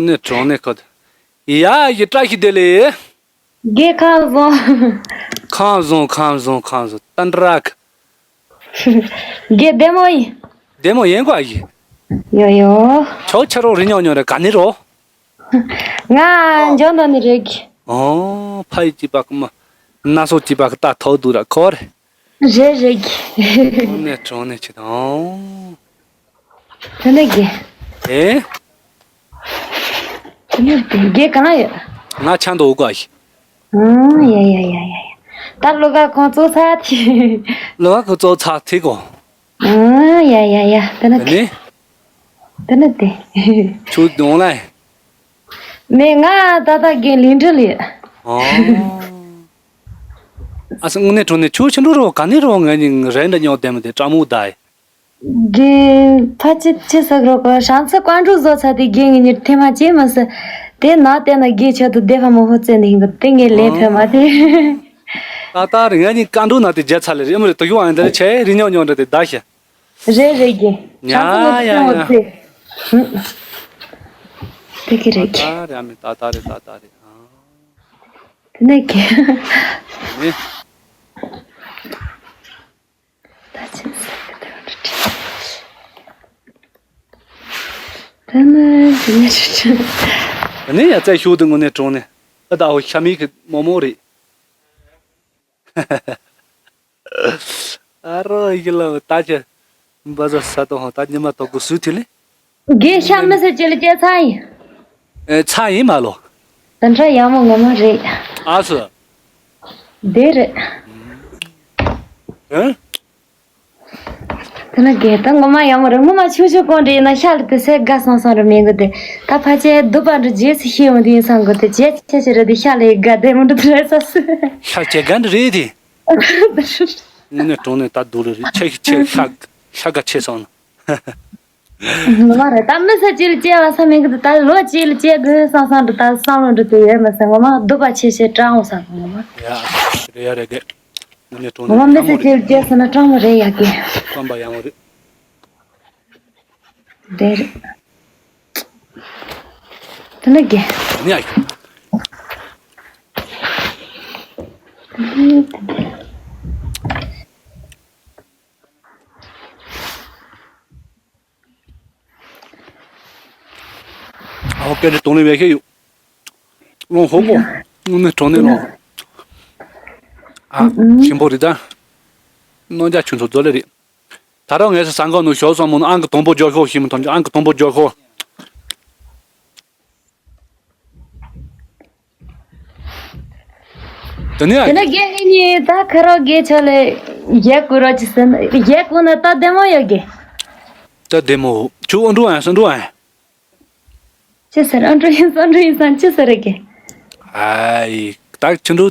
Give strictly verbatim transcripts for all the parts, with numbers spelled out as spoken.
དངོས་གནས་དྲང་གནས་ཁོ། ཡ་ཡི་བཀྲ་ཤིས་བདེ་ལེགས། དགེ་ཁམས་བཟང་། ཁམས་བཟང་ཁམས་བཟང་ཁམས་བཟང་ཏན་ཏྲག་དགེ་བདེ་མོ་ཡིན། བདེ་མོ་ཡིན་གོ་ཡི། ཡོ་ཡོ། ཆོག་ཆ་རོགས་རི་ཉོ་ཉོ་རེ་ག་ནི་རོ། ང་འཇོན་དོ་ནི་རེད་གི། ཨོ་ཕ་ཡི་ཅི་པ་ཀི་མ། ན་སོ་ཅི་པ་ཀི་ཏ་ཐོ་དུ་ར་ཁོ་རེ། རེད་རེད་གི། དངོས་གནས་དྲང་གནས་ཆེ་དང་། དེ་ནས་གི། ཨེ། དེ་ནས་གི་གང་ཡོད། ང་ཆང་དུ་འུ་ག་ཞིག་ཨང་། ཡ་ཡ་ཡ་ཡ་ཡ། ད་ལོ་ག་ཁོང་ཙོ་ཚ་ཐི། ལོ་ག་ཁོ་ཙོ་ཚ་ཐི་གོ། ཨང་། ཡ་ཡ་ཡ། དེ་ནས་དེ་གི། ནི། དེ་ནས་དེ། ཆུ་དོང་ལ། མེ་ང་ད་ད་གི་ལིན་ཏྲི་ལི། ཨང་། ཨ་སི་དངོས་གནས་དྲང་གནས་ཆུ་ཆུ་འགྲོ་རོ་ག་ནི་རོ་ང་ནི་རེ་འདྲ་ཉོ་དེ་མི་དེ་ཀྲ་མུ་ད་ཡི། གི་ཕ་ཅི་ཅི་ཟེར་རོ་གོ་ཧྲང་ཚ་ཀོན་ཀྲུ་བཟོ་ཚ་དེ་གི་ངི་ཉིར་ཐེ་མ་ཅི་མ་ཟེར། དེ་ན་དེ་ན་གི་ཆོ་དུ་དེ་ཕ་མོ་ཧོ་ཙེ་ནི་གི་དེ་ངི་ལེ་ཕེ་མ་དེ། ད་ད་རི་ང་ནི་ཀན་ཀྲུ་ན་དེ་རྒྱ་ཚ་ལེ་རི་མི་རི་དུ་ཡོ་ཨན་དེ་ཆེ་རི་ཉོ་ཉོ་འདྲ་དེ་ད་ཤ། རེ་རེ་གི་ཉ་ཧྲང་ཚ་ཡ་ནི་ཡ། ཧོ་ཙེ། དེ་གི་རེ་གི། ད་ད་རི་ཨ་མི་ད་ད་རི་ད་ད་རི་ཨ། དེ་ནས་གི། ནི། ད་ཅི་ཟེར་གི་དེ་བ་འདྲ་དྲན། ད་ནི་དེ་ནས་དྲན་དྲན། ད་ནི་ཡ་ཙའི་ཤུགས་དུ་དངོས་གནས་དྲང་གནས་ཨ་ད་འོ་ཤ་མིག་གི་མོག་མོག་རེད། ཨ་རོ་ཡི་ལ་ད་ཅི་འབའ་ཟ་ས་དོ་ཧོ་ད་ཉི་མ་དོ་གུ་སུ་ཐི་ལི། དགེ་ཤ་མི་ཟེར་ཅི་ལ་ཅི་ཚ་ཡིན། ཨེ་ཚ་ཡིན་མ་ལོ། དེ་འདྲ་ཡག་མོ་ངོ་མ་རེད། ཨ་སུ། དེ་རེད། ཨེ། དེ་ན་དགེ་ད་ངོ་མ་ཡག་མོ་རེད། ངོ་མ་ཆུང་ཆུང་གོང་རེད་ན་ཤ་ལ་དེ་སེ་དགའ་སང་སང་རེད་མིན་གི་དེ། ད་ཕ་ཆེ་སྡུག་པ་འདྲ་རྗེས་སུ་ཤེས་འོང་དུ་ཡིན་སང་གི་དེ་རྗེས་ཆེ་ཆེ་རེད་དེ་ཤ་ལ་ཡི་དགའ་དེ་མོ་འདྲ་དེ་རེད་ས་སུ། ཤ་ཆེ་ག་འདྲ་རེད་དེ། དངོས་གནས་དྲང་གནས་ད་སྡུག་རེད་རེད་ཆེ་ཆེ་ཤ་ཤ་ག་ཆེ་སང་ན། ངོ་མ་རེད་ད་མི་ས་གཅིག་ལ་སྐྱེ་བ་ས་མིན་གི་ད་ལོ་གཅིག་ལ་སྐྱེ་དགོས་བསམ་བསམ་འདྲ་ད་བསམ་བློ་འདྲ་དེ་ཡོད་མ་ཟད་ངོ་མ་སྡུག་པ་ཆེ་ཆེ་སྤྲང་བོ་ས་ངོ་མ། ཡ། རེད་ཡ་རེད་གི། ངོ་ནས་གྲོང་ངོ་མ་མི་ས་གཅིག་ལ་སྐྱེ་སོང་ན་སྤྲང་བོ་རེད་ཡ་གི། བསམ་པ་ཡང་བོ་རེད། དེ་རེད། དེ་ནི་གི། ནི་ཡ་གི། ཨོ་ཀེ་རེ་དོང་ལེ་བེ་ཤེ་ཡུ། ལོང་ཧོ་གོ། ནི་གྲོང་ནི་ལོང་། ཨ། ཞིམ་པོ་རེད་ད། རྣོ་རྒྱ་ཆུ་ཚོད་རྫོ་ལེ་རེད། ད་རང་ངས་སང་གོ་ནུ་ཞོ་སོང་མོ་ནུ་ཨང་གི་དང་པོ་ཇོ་ཤོ་ཞིམ་ཐོང་ཨང་གི་དང་པོ་ཇོ་ཤོ། དེ་ནས་དེ་ནས་རྒན་ཨེ་ནི་ད་ཁ་རོག་རྒན་ཆོ་ལེ་ཡས་ཀུ་རོ་ཅི་ཟེར་ན་ཡས་ཀུ་ན་ད་བདེ་མོ་ཡོད་གི། ད་བདེ་མོ་ཆུ་ཨ་འགྲོ་ཨ་སང་འགྲོ་ཨ། ཅི་ཟེར་ཨ་འགྲོ་ཡིན་སང་འགྲོ་ཡིན་སང་ཅི་ཟེར་རེད་གི། ཨའི་ད་ཆུ་འགྲོ་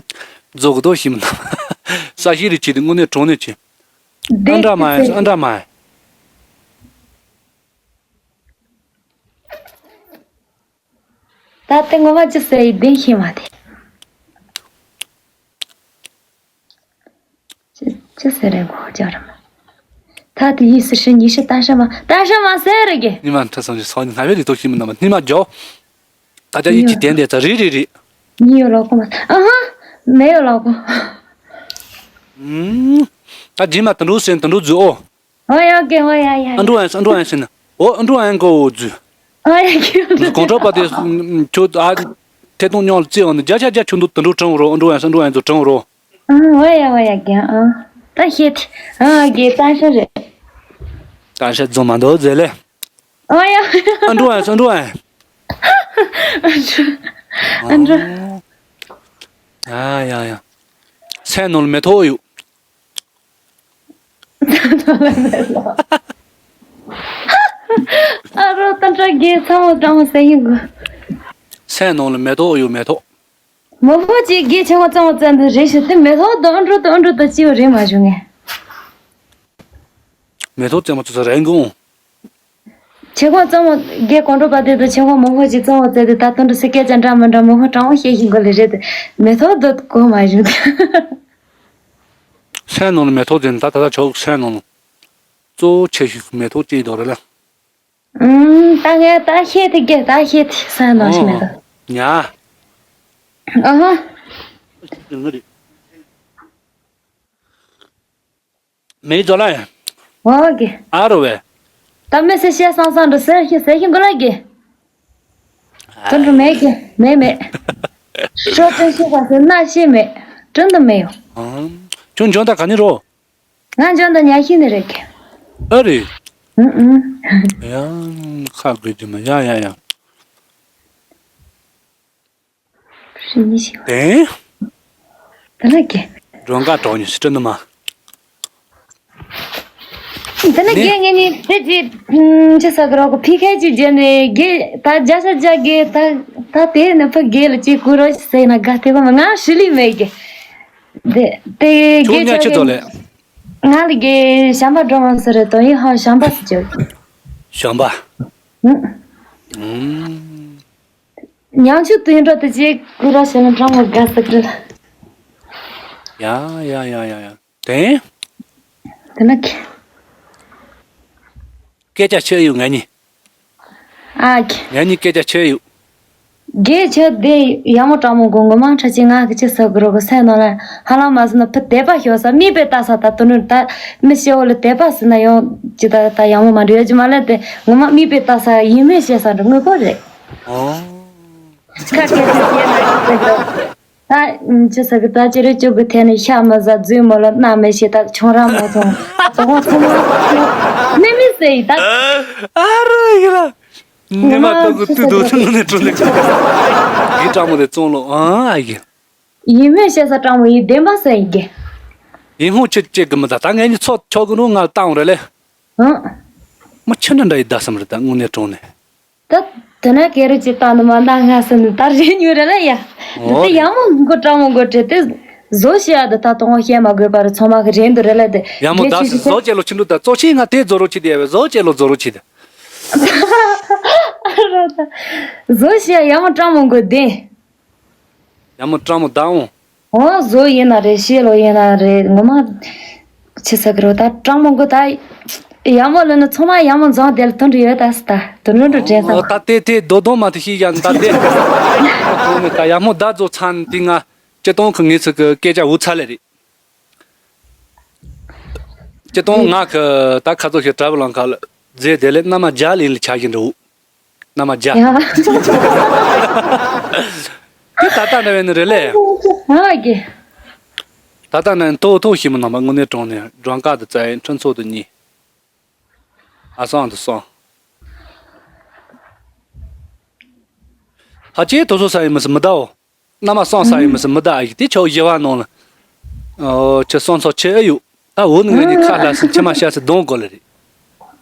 རྫོགས་གི་དོ་ཞིམ་ན་ས་གཞི་རི་ཆི་དེ་དངོས་གནས་གྲོང་གནས་ཆི། ཨ་འདྲ་མ་ཨ་འདྲ་མ་ཨ། ད་ལྟ་ངོ་མ་ཅི་ཟེར་ཡི་བདེན་ཤེས་མ་དེ། ཅི་ཅི་ཟེར་རེད་གོ་ཅག་རམ། ད་དེ་ཡིས་སི་ཧྲི་ཉི་ཧྲི་ཏན་ཧྲི་མ་ཏན་ཧྲི་མ་ཟེར་རེད་གི། ཉི་མ་ཁྲ་སོང་ཅི་སོང་ཉི་ཧ་བེ་རི་ཏོ་ཤི་མི་ན་མ་ཉི་མ་ཇོ། ད་ཅག་ཡིད་ཀྱི་དན་དེ་ཚ་རི་རི་རི། ཉི་ཡོ་ལོ་གོ་མ་ཨ་ཧ། མེ་ཡོ་ལོ་གོ། ཨུམ། ད་ཇི་མ་དུ་འགྲོ་སེན་དུ་འགྲོ་རྫུ་ཨོ། ཨོ་ཡ་གེ་ཨོ་ཡ་ཡ། ཨ་འགྲོ་ཨན་ཨ་འགྲོ་ཨན་ཟེར་ན། ཨོ་ཨ་འགྲོ་ཨན་གོ་འོ་རྫུ། ཨོ་ཡ་གེ་ཨོ། གོང་ཁྲོ་པ་དེ་ཁྱོད་ཨ་ཐེ་གཏོང་མྱོང་ལ་བརྩི་འོང་ནི་བརྒྱ་ཆ་བརྒྱ་ཁྱོད་འདུག་དུ་འགྲོ་དྲང་རོ་ཨ་འགྲོ་ཨན་ཨ་འགྲོ་ཨན་ཚོ་དྲང་རོ། ཨ་ཨོ་ཡ་ཨོ་ཡ་གེ་ཨ། ད་ཤེད་ཨ་གེ་ཏན་ཧྲི་རེད། ཏན་ཧྲི་རྫུན་མ་འདུག་ཟེར་ལེ། ཨོ་ཡ། ཨ་འགྲོ་ཨན་ཨ་འགྲོ་ཨན། ཨ་འགྲོ། ཨ་ཡ་ཡ། སེམས་ནང་ལ་མེ་ཏོག་ཡོད། ཨ་རོ་ཏན་ཏྲ་གེ་ཚང་མ་ཀྲང་མོ་སེ་ཡིན་གོ། སེམས་ནང་ལ་མེ་ཏོག་ཡོད་མེ་ཏོག། མོ་ཕོ་ཅིག་གེ་ཆེ་བ་ཙང་བ་ཙན་དུ་རེ་ཞུ་དེ་མེ་ཏོག་དོན་འགྲོ་དོན་འགྲོ་དོ་ཅི་བ་རེ་མ་བྱུང་ངས། མེ་ཏོག་ཙེ་མ་ཙུ་ཙ་རེ་འགོང་། ཆེ་བ་ཙང་བ་གེ་ཀོང་འགྲོ་པ་དེ་དུ་ཆེ་བ་མོ་ཕོ་ཅིག་ཙང་བ་ཙེ་དུ་ད་དོན་འགྲོ་སི་ཀེ་ཅན་ཀྲང་མ་འདྲ་མོ་ཕོ་ཀྲང་བ་ཤེས་ཤིང་གོ་ལེ་རེད་དེ་མེ་ཏོག་དོ་གོ་མ་བྱུང་། སེམས་ནང་ལ་མེ་ཏོག་ཙེ་ད་ད་ད་ཆོག་སེམས་ནང་ལ། གཙོ་བོ་ཆེ་ཤོས་མེ་ཏོག་ཅིག་དོ་རེད་ལ། ཨུམ། ད་ངས་ད་བཤད་དེ་གི་ད་བཤད་དེ་ས་ནང་ཞིག་མེད་དོ། ཉ། ཨ་ཧ། མེ་ཛོ་ལ། འོ་གི། ཨ་རོ་བས། ད་མི་སེ་བཤད་སང་སང་འགྲོ་ཟེར་ཤི་ཟེར་ཤི་འགོ་ལ་གི། དོན་དུ་མེད་གི་མེད་མེད། ཤོ་ཏྲན་ཤི་བ་ཟེར་ན་ཤི་མེད། དྲན་དུ་མེད་ཡོ། ཁྱོད་འཇོན་ད་ག་ནི་རོ། ང་འཇོན་ད་ཉ་ཤི་ནི་རེད་གི། ཨ་རེད། ཨུ་ཨུ། ཡང་ཁ་དགོས་རྒྱུ་མ་ཡ་ཡ་ཡ། ཧྲི་ནི་ཤི་བ། དེ། དེ་ལ་གི། མགྲོན་ཁང་གྲོགས་ཉིད་སི་ཏྲ་ནི་མ། དེ་ནི་ནི། རྒན་ངེད་གཉིས་དེ་ཅི་ཅི་ཟ་གི་རོགས་ཕི་ཁའི་ཅི་བརྗེད་ནས་རྒན་ད་རྒྱ་ཤ་རྒྱ་རྒན་ད་ད་དེ་ནི་ཕ་རྒན་ལ་ཅི་བསྐུར་རོགས་ཟེར་ན་དགའ་དེ་བ་མ་ང་ཧྲི་ལི་མེད་གི། དེ་དེ་ཁྱོད་རྒན་ཉག་ཆ་ཆེ་ཚོ་ལས། ང་ལ་རྒན་བྱམས་པ་སྒྲོལ་མ་ཟེར་རེད་དོ་ཡིན་ཧ་བྱམས་པ་ཟེར་ཅོ། བྱམས་པ། ཨུ། ཨུམ། ཉང་ཆུ་དུད་འགྲོ་དེ་ཅིག་ཀུ་ར་ཞེ་ན་གྲང་མོ་དགའ་ས་ཀྲི། ཡ་ཡ་ཡ་ཡ་ཡ། དེ། དེ་ན་ཁེ། སྐད་ཆ་ཆོད་ཡོད་ང་གཉིས། ཨ་ཁེ། ང་གཉིས་སྐད་ཆ་ཆོད་ཡོད། རྒས་ཆོད་དེ་ཡ་མོ་གྲང་མོ་གོ་ངོ་མ་ཁྲ་ཆེ་ང་གི་ཅི་ཟ་གི་རོ་གི་སེ་ན་ལ་ཧ་ལམ་མ་ཟི་ན་ཕི་དད་པ་ཤོར་ས་མིག་པའི་ལྟ་ས་ད་དུ་ནུ་ད་མི་ཤེ་བོ་ལ་དད་པ་ཟི་ན་ཡོང་ཅི་ད་ད་ཡ་མོ་མ་འདྲི་ཡོད་ཅི་མ་ལ་དེ་ངོ་མ་མིག་པའི་ལྟ་ས་ཡིན་མིན་ཤེས་ས་འདྲ་དངོས་པོ་རེད། ཨོ། ཁ་སྐད་ཆ་བཤད་ན་ཡག་པོ་འདུག་ད་ཅི་ཟེར་གི་ད་ཅི་རེ་བཅུག་གི་ཐད་ནས་ཤ་མི་ཟ་རྫུན་མོ་ལ་སྣ་མི་ཤེས་ད་ཆུང་ར་མོ་ཚོང་དོ་དགོང་ཚང་མ་ནི་མི་ཟེར་ཡི་ད། ཨ་རོ་ཡི་ལ། ཉི་མ་ཏོག་གི་དུས་དུ་ཚང་ནས་གྲོ་ལེགས་གི་སྤྲང་མོ་དེ་བཙོང་ལོ་ཨང་ཨ་ཡི། ཡིན་མོད་བཤད་ས་སྤྲང་མོ་ཡི་བདེན་པ་ཟེར་ཡི་གི། ཡིན་ཧུང་ཆེ་ཅེ་གི་མི་ད་ད་ངས་ནི་ཚོ་ཆོག་གི་ནོ་ང་བཏང་རེ་ལེ། ཧང་། མ་ཆི་འདྲ་འདྲ་ཡི་ད་བསམ་རེ་ད་དངོས་གནས་དྲང་ནས། ད་དེ་ན་ཀེ་རུ་ཅི་ལྟ་ནི་མ་ན་ང་སི་ནི་ད་རེ་ཉུ་རེ་ལ་ཡ། འོ་དེ་ཡང་མོ་མགོ་སྤྲང་མོ་མགོ་བྲེ་དེ་བཟོ་ཤེས་ཡ་དེ་ད་དོང་བཤད་མ་དགོས་པ་རུ་ཚང་མ་གི་རེད་འདུག་རེ་ལ་དེ། ཡང་མོ་ད་སི་བཟོ་ཅེ་ལོ་ཆི་འདུག་ད་གཙོ་ཆེ་ང་དེ་བཟོ་རོ་ཆི་དེ་ཡ་བཟོ་ཅེ་ལོ་བཟོ་རོ་ཆི་དེ། བཟོ་ཤེས་ཡ་ཡང་མོ་སྤྲང་མོ་མགོ་དེ། ཡ་མོ་སྤྲང་མོ་ད་འོང་། འོ་བཟོ་ཡིན་ན་རེད་ཤེས་ལོ་ཡིན་ན་རེད་ངོ་མ། ཆི་ཟེར་གི་རོ་ད་སྤྲང་མོ་མགོ་ད། ཡ་མོ་ལོ་ནི་ཚང་མ་ཡ་མོ་འཛོང་དེ་ལ་དོན་དུ་ཡོད་ད་སི་ད་དོན་དུ་དྲན་ས། ཨོ་ད་དེ་དེ་རྡོ་རྡོ་མ་དེ་ཤེས་ཡ་ད་དེ། ད་ཡ་མོ་ད་བཟོ་ཚན་དེ་ང་སྤྱི་སྟོང་གི་ངེས་ཚིག་གི་སྐད་ཆ་འུ་ཚ་ལེ་རེད། སྤྱི་སྟོང་ང་གི་ད་ཁ་ཚོ་ཞིག་གྲྭ་བུ་ལང་ཁ་ལ་རྫས་དེ་ལས་མནའ་མ་རྒྱ་ལིན་ལ་ཆ་བཞིན་འགྲོ། མནའ་མ་རྒྱ། ཡ། དེ་ད་ལྟ་འདྲ་བའི་ནི་རེད་ལེ། ཧ་གི། ད་ལྟ་ནི་ཐོག་ཐོག་ཤི་མི་ནང་པ་དངོས་གནས་དྲང་ནས་སྦྲང་དཀར་དུ་བཙལ་ཡིན་ཁྲིན་ཚོགས་དུ་གཉིས། ཨ་སང་དུ་སོང་། ཧ་ཅེ་དོ་སོ་ས་ཡི་མི་སི་མི་ཟླའོ། མནའ་མ་སང་ས་ཡི་མི་སི་མི་ཟླ་ཨ་ཡི་དེ་ཆོ་ཡི་བ་ནང་ལ། ཨོ་ཁྱེད་སང་ཚོ་ཆེ་ཨ་ཡུ། ད་འུ་ནི་ངེད་གཉིས་ཁ་ལ་སི་ཁྱེད་མ་ཤ་སི་གདོང་གོ་ལ་རེད།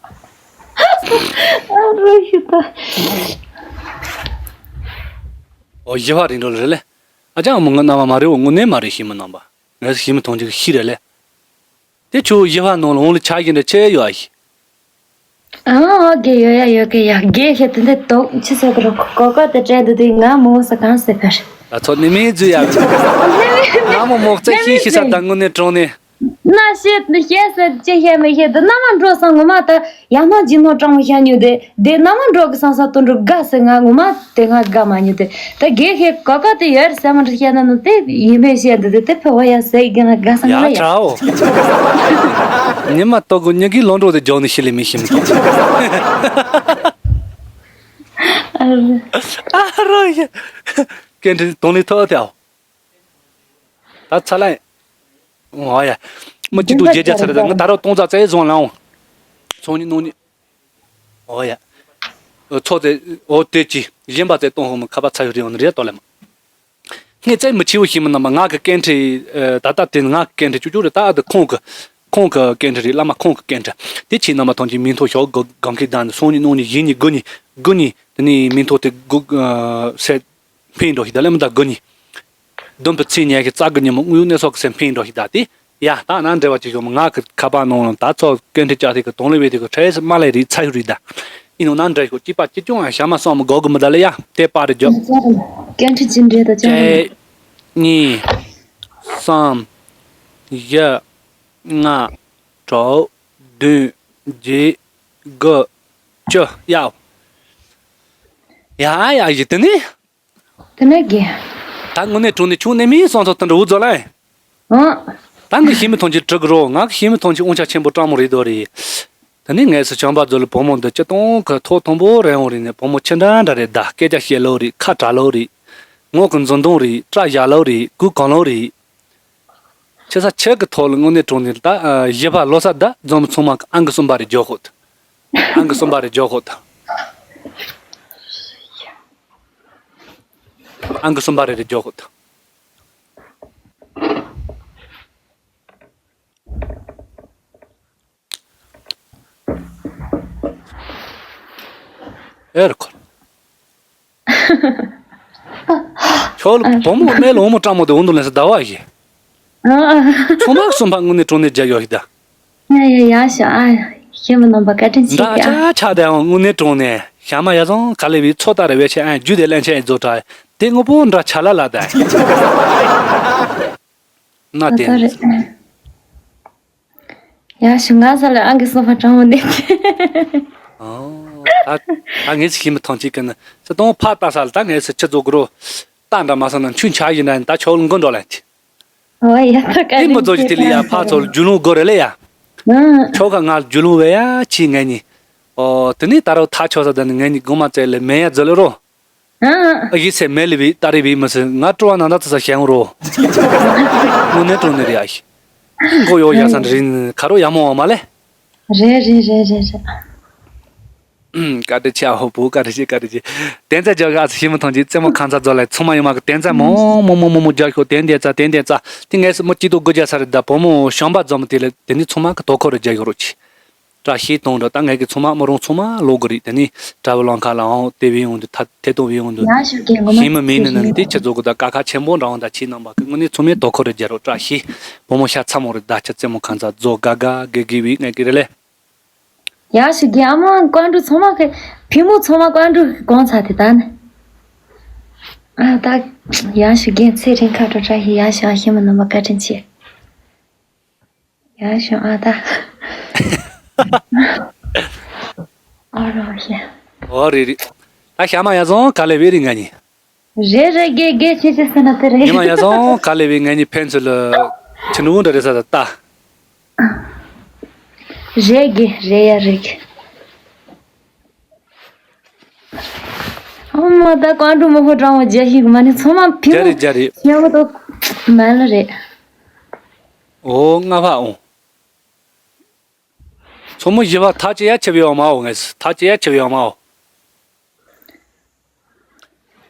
ཨ་རོ་ཤི་ད། ཨོ་ཡི་བ་རིང་འགྲོ་ལ་རེད་ལེ། ཨ་ཅང་མོ་ང་མནའ་མ་མ་རེད་འོ་དངོས་གནས་མ་རེད་ཤི་མི་ནང་པ། ངས་ཤི་མི་ཐོང་ཅིག་ཤི་རེད་ལེ། དེ་ཆུ་ཡི་བ་ནང་ལ་འོང་ལ་ཆ་ཡིན་འདྲ་ཆེ་ཡོད་ཨ་ཤི། ཨ་ཨོ་གེ་ཡོད་ཡ་ཡོད་གེ་ཡ་གེ་ཤེ་དེ་འདྲ་དོག་ཆི་ཟེར་གི་རོ་ཀོ་ཀོ་དེ་དྲན་དུ་དུས་ང་མོ་ས་གང་ཟེར་ཕེར། ད་ཚོ་ནི་མི་འཛུལ་ཡ། ང་མོ་མོག་ཙེ་ཤི་ཤི་ས་ད་དངོས་གནས་དྲང་ནས། ན་ཤེས་ནི་ཤེས་ཟེར་ཅི་ཤེས་མི་ཤེས་དུ་མནའ་མ་འགྲོ་སང་ངོ་མ་ད་ཡང་ན་ཇི་ནོ་སྤྲང་མོ་ཤ་ཉུ་དེ་དེ་མནའ་མ་འགྲོ་གི་སང་ས་དུ་འགྲོ་དགའ་ཟེར་ང་ངོ་མ་དེ་ང་དགའ་མ་ཉུ་དེ་ད་གེ་ཤེ་ཀོ་ཀོ་དེ་ཡོད་ཟེར་མ་འདྲ་ཤེས་ན་ནི་དེ་ཡིན་མེད་ཤེས་འདི་དེ་དེ་ཕེ་བ་ཡ་ཟེར་གི་ང་དགའ་སང་ང་ཡ་ཡ། ཁྲའོ། ཉི་མ་ཏོག་གུ་ཉི་གི་ལོ་འགྲོ་དེ་ཇོ་ནི་ཤི་ལི་མི་ཤི་མི་ཐོང་། ཨ་རོ་ཡ། ཀེན་ཏྲི་དོང་ལི་ཐོག་དེའོ། ད་ཚ་ལ། འོ་ཡ། མི་གཅིག་ཏུ་རྒྱལ་རྒྱ་ཚ་རེད་ད་ང་ད་རོ་གཏོང་ཙ་ཙེ་བཟུང་ལའོ། ཚོང་ཉི་ནོ་ཉི། འོ་ཡ། ཚོ་ཙེ་འོ་དེ་ཅི་གཞན་པ་ཙེ་གཏོང་ཧོ་མི་ཁ་པ་ཚ་ཡོད་རེད་འོ་ནི་རེད་ཏོ་ལེ་མ། ངས་ཙེ་མི་ཆེ་བོ་ཤི་མི་ནམ་པ་ང་གི་ཀེན་ཁྲི་ད་ལྟ་དེ་ང་གི་ཀེན་ཁྲི་ཅུ་ཅུ་རེད་ད་ཨ་དེ་ཁོང་གི་ཁོང་གི་ཀེན་ཁྲི་རེད་བླ་མ་ཁོང་གི་ཀེན་ཁྲི་དེ་ཆི་ནམ་པ་ཐོང་ཅི་མིང་ཐོ་ཞོག་གི་གང་གི་དང་ཚོང་ཉི་ནོ་ཉི་ཡིན་ཉི་དགུ་ཉི་དགུ་ཉི་དེ་ནི་མིང་ཐོ་དེ་དགུ་སེ། འཕེན་འགྲོ་ཞིག་ད་ལེ་མི་ད་དགུ་ཉི། བདུན་པའི་ཚེས་ཉེར་གི་རྩ་དགུ་ཉི་མོ་དངུལ་གནས་སོགས་ཀྱི་སེམས་འཕེན་འགྲོ་ཞིག་ད་དེ་ཡ་ད་ན་འབྲེལ་བ་ཅིག་ཡོང་ང་གི་ཁ་པར་ནང་ལ་ད་ཚོ་ཀེན་ཁྲི་ཅག་དེ་གི་དོང་ལེ་བེ་དེ་གི་ཁྲེས་མ་ལེ་རི་ཚ་ཡུ་རི་ད་ཨི་ནོ་ན་འདྲ་ཞིག་གཅིག་པ་གཅིག་ཀྱང་ཞག་མ་སོང་མི་གོ་གི་མི་ད་ལེ་ཡ་དེ་པར་རི་འཇོག་ཀེན་ཁྲི་ཅི་འདྲེ་ད་ཅག་གཅིག་གཉིས་གསུམ་བཞི་ལྔ་དྲུག་བདུན་བརྒྱད་དགུ། བཅུ། ཡ། ཡ་ཡ་ཡི་དེ་ནི། དེ་ནས་གི། ད་དངོས་གནས་དྲང་གནས་ཁྱོད་གནས་མི་སོང་ཚོ་དེ་འདྲ་འུ་ཚོ་ལ། ཨང་། ད་ངས་ཤེས་མི་ཐོན་གྱི་དྲི་གི་རོ། ང་གི་ཤེས་མི་ཐོན་གྱི་དབང་ཆ་ཆེན་པོ་སྤྲང་མོ་རེད་དོ་རེད། དེ་ནས་ངས་སུ་བྱམས་པ་མཛོད་ལ་བུ་མོ་འདི་སྤྱི་གཏོང་གི་ཐོག་མཐོན་པོ་རེད་འོང་རེད་ནས། བུ་མོ་ཆེ་འདྲ་འདྲ་རེད། ད་སྐད་ཆ་བཤད་ལོ་རེད། ཁ་གྲག་ལོ་རེད། ངོ་གི་འཛུམ་མདངས་རེད། སྐྲ་བཞར་ལོ་རེད། གོས་གང་ལོ་རེད། ཆེ་ས་ཆེ་གི་ཐོག་ལ་དངོས་གནས་དྲང་གནས་ད་བཞི་པ་ལོ་ས་ད་འཛོམས་ཚང་མ་གི་ཨང་ཀི་གསུམ་པ་རེད་རྒྱོ་ཧོད། ཨང་ཀི་གསུམ་པ་རེད་རྒྱོ་ཧོད། ཨང་ཀི་གསུམ་པ་རེད་རེད་རྒྱོ་ཧོད། ཨེ་རེད་ཁོ། ཁྱོད་ལ་བུ་མོ་གནས་ལ་འོ་མོ་སྤྲང་མོ་དེ་འོང་དུ་ལེན་ས་ཟླ་བ་ཞིག་ཨ། ཚོ་མ་གསུམ་པ་དངོས་གནས་དྲང་གནས་རྒྱ་ཡོད་ཞིག་ད། ཡ་ཡ་ཡ་ཤ་ཨ། ཤེས་མི་ནང་པ་བཀའ་དྲིན་ཆེ་འདྲ་གི་ཨ། ཆ་ཆ་དེ་འོང་དངོས་གནས་དྲང་གནས་ཞ་མ་ཡ་ཚང་ག་ལེ་བའི་ཚོ་ལྟ་རེ་བའི་ཆེ་ཨ་རྒྱུ་དེ་ལེན་ཆེ་ཨེ་རྫོགས་དྲ། དེ་ངོ་པོ་འདྲ་ཆ་ལ་ལ་ད། ན་ཨ་དེ་ད་རེད། ཡ་ཞུ་ང་ས་ལ་ཨང་ཀི་སོ་ཕ་ཀྲང་མོ་འདེབས། ཨོ། ད་ད་ངས་ཤི་མི་ཐང་ཅིག་གི་ནི་ས་དོང་ཕ་ལྟ་ས་ལ་ད་ངས་སི་ཆི་ཛོ་གི་རོ། ད་འདྲ་མ་སོང་ན་ཆུན་ཆ་ཡིན་ན་ད་ཆོག་ལ་མགོ་འགྲོ་ལ་འཐི། ཨོ་ཡ་ད་ག་དེ་མི་ཛོ་ཅི་དེ་ལི་ཡ་ཕ་ཚོ་ལ་རྒྱུ་ལུང་དགོ་རེ་ལེ་ཡ། ཨང་། ཆོག་ག་ང་ལ་རྒྱུ་ལུང་བེ་ཡ་ཆི་ངས་ནི། ཨོ་དེ་ནི་ད་རོ་ཐ་ཆོག་ས་ད་ནི་ངས་ནི་གོ་མ་ཙེ་ལེ་མེ་ཡ་ཛོ་ལེ་རོ། ཨ་ཡི་སེ་མེ་ལི་བི་ཏ་རི་བི་མི་སི་ང་ཀྲོ་བ་ན་ན་ཙི་ས་ཞེང་རོ། དངོས་གནས་དྲང་གནས་རེད་ཨ་ཤི། མགོ་ཡོ་ཡ་སན་རིན་ཁ་རོ་ཡ་མོ་བ་མ་ལེ། རེད་རེད་རེད་རེད་རེད། ཀ་ཏི་ཆ་ཧོ་པུ་ཀ་ཏི་ཆི་ཀ་ཏི་ཆི། དན་ཚ་ཇོ་ག་ཨ་སི་ཤི་མི་ཐོང་ཅི་རྩེ་མོ་ཁང་ཚ་ཛོ་ལེ་ཚང་མ་ཡོ་མ་གི་དན་ཚ་མོ་མོ་མོ་མོ་མོ་ཇ་ཤོ་དན་དན་ཚ་དན་དན་ཚ། ཏི་ངས་སི་མོ་ཅི་ཏོ་གོ་ཇ་ས་རེད་ད་བོ་མོ་ཤམ་པ་ཛོ་མོ་ཏི་ལེ་དེ་ནི་ཚང་མ་གི་དོ་ཁོ་རེ་ཇ་ཤོ་རོ་ཅི། བཀྲ་ཤིས་གཏོང་རོགས། ད་ངས་ཀྱི་ཚང་མ་མི་རུང་ཚང་མ་ལོག་གི་རེད། དེ་ནི་གྲྭ་བུ་ལང་ཁ་ལའང་དེ་བས་ཡོང་དུས་ཐ་དེ་དང་བས་ཡོང་དུས། ཡ་ཞུ་གི་ངོ་མ་ཤེས་མི་མེད་ནི་ནི་དེ་ཆི་ཟོ་གི་ད་ཀ་ཁ་ཆེན་པོ་འདྲ་བོ་ད་ཆི་ནང་པ་གི་དངོས་གནས་ཚང་མས་དོ་ཁོ་རེ་རྒྱ་རོགས། བཀྲ་ཤིས་བུ་མོ་ཤ་ཚ་མོ་རེད། ད་ཆ་རྩེ་མོ་ཁང་ཚ་རྫོ་དགའ་དགའ་དགེ་དགེ་བས་ངས་ཀྱི་རེད་ལེ། ཡ་ཞུ་གི་ཨ་མ་ཀོན་ཀྲུ་ཚང་མ་གི་བུ་མོ་ཚང་མ་ཀོན་ཀྲུ་གི་གོང་ཚ་དེ་ད་ནི། ཨ་ད་ཡ་ཞུ་གི་ཚེ་རིང་ཁ་དྲོ་བཀྲ་ཤིས། ཡ་ཞུ་ཨ་ཤེས་མི་ནང་པ་བཀའ་དྲིན་ཆེ། ཡ་ཞུ་ཨ་ད། ཨོ་རོ་ཤེ། ཨོ་རེད་རེད། ད་ཤ་མ་ཡ་ཟོང་ག་ལེ་བེ་རི་ང་ཉི། རེད་རེད་དགེ་དགེ་ཆེ་ཆེ་ཟེར་ན་དེ་རེད། ཉི་མ་ཡ་ཟོང་ག་ལེ་བེ་ང་ཉི་ཕན་ཚུན་ལ་ཆི་འདྲ་འདྲ་རེད་ས་ད་ད། རེད་དགེ་རེད་ཡ་རེད་དགེ། ཨོ་མ་ད་ཀོན་ཀྲུ་མོ་ཧོ་ཀྲང་བ་རྒྱ་ཤིག་མ་ནི་ཚང་མ་ཕི་རྒྱ་མོ་རེད་རྒྱ་རེད། ཤེས་བོ་ཏོ་མ་ལ་རེད། ཨོ་ང་ཕ་ཨོ། མཚོ་མོ་བཞི་པ་ཐག་ཅི་ཡ་ཆེ་བའི་འོ་མ་འོ་ངས་ཐག་ཅི་ཡ་ཆེ་བའི་འོ་མ་འོ།